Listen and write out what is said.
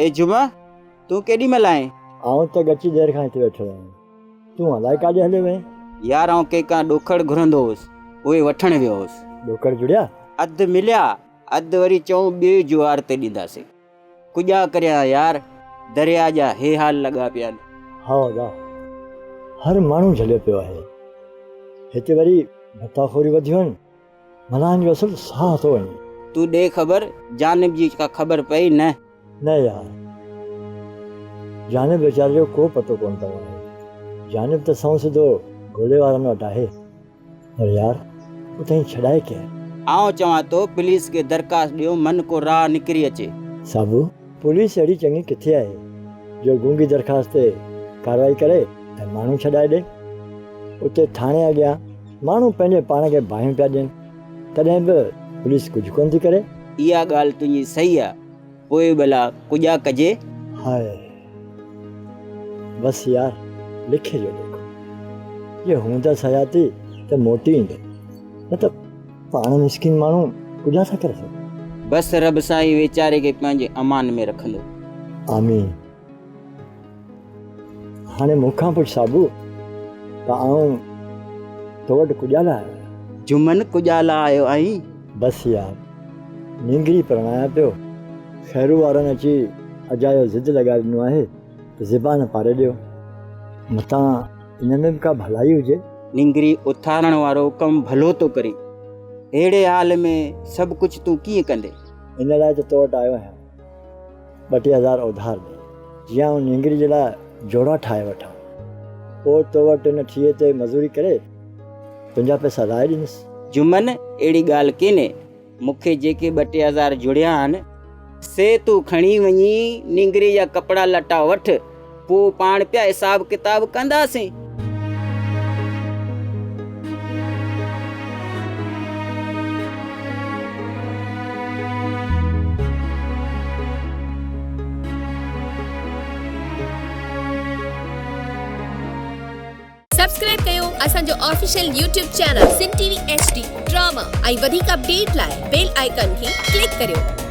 اي جمعه، تون ڪيڏي مهل آئين؟ آئون ته ڳچي دير کان هتي ويٺل آهيان. تون الائي ڪاڏي هليو وئين؟ يار آئون ڪنهن کان ڏوڪڙ گهرندو هوس، اهي وٺڻ ويو هوس. ڏوڪڙ جڙيا؟ اڌ مليا، اڌ وري چئون ٻئي جوار تي ڏينداسين. ڪجا ڪريان يار، درياء جا هي حال لڳا پيا آهن. ها ادا، هر ماڻهو جهليو پيو آهي. هتي وري ڀتا خوريون وڌيون آهن. ملاحن جو اصل ساهه ٿو وڃي. تون ڏي خبر، جانب جي ڪا خبر پئي نه؟ نه يار، جانب ويچاري جو ڪو پتو ڪونه پيو آهي. جانب ته سنئون سڌو گولي وارن وٽ آهي. پر يار اتان ڇڏائي ڪير؟ آئون چوان ٿو پوليس کي درخواست ڏيو من ڪو راهه نڪري اچي. صابو، پوليس اهڙي چڱي ڪٿي آهي جو گونگي درخواست تي ڪارروائي ڪري ۽ ماڻهو ڇڏائي ڏي. اتي ٿاڻي اڳيان ماڻهو پنهنجي پاڻ کي باهيون پيا ڏين تڏهن به پوليس ڪجهه ڪونه ٿي ڪري. اها ڳالهه تنهنجي صحيح آ، پوء ڀلا ڪجا ڪجي؟ هاء بس يار لکي جو ليکو. جي هوندس حياتي ته موٽي ايندو نه ته پاڻ مسڪين ماڻهو ڪجا ٿا ڪري سگهون. بس رب سائين ويچاري کي پنهنجي امان ۾ رکندو. آمين. هاڻي مون کان پڇ صابو ته آئون تو وٽ ڪجا لاء آيو آهيان. جمن ڪجا لاء آيو آهين؟ بس يار نينگري پرڻايان پيو، خيرو وارن اچي اجايو ضد لڳائي ڏنو آهي ته زبان پاري ڏيو، متان ان ۾ به ڪا ڀلائي هجي. نينگري اٿارڻ وارو ڪم ڀلو ٿو ڪرين، اهڙي حال ۾ سڀ ڪجهه تون ڪيئن ڪندين؟ ان لاء ته تو وٽ آيو آهيان. 32 هزار اوڌار ڏي، جيئن آئون نينگري جي لاء جوڙا ٺاهي وٺان. پوء تو وٽ ان ٺيهي تي مزوري ڪري تنهنجا پئسا لاهي ڏيندس. جمن، اهڙي ڳالهه ڪينهي. مون کي جيڪي 32 هزار جڙيا آهن، سي تون کڻي وڃي نينگري جا ڪپڙا لٽا وٺ، پوء پاڻ پيا حساب ڪتاب ڪنداسين. سبسڪرائب ڪيو اسان جو official YouTube channel Sindh T V H D drama ۽ وڌيڪ اپڊيٽ لاء بيل آئيڪان کي ڪلڪ ڪريو.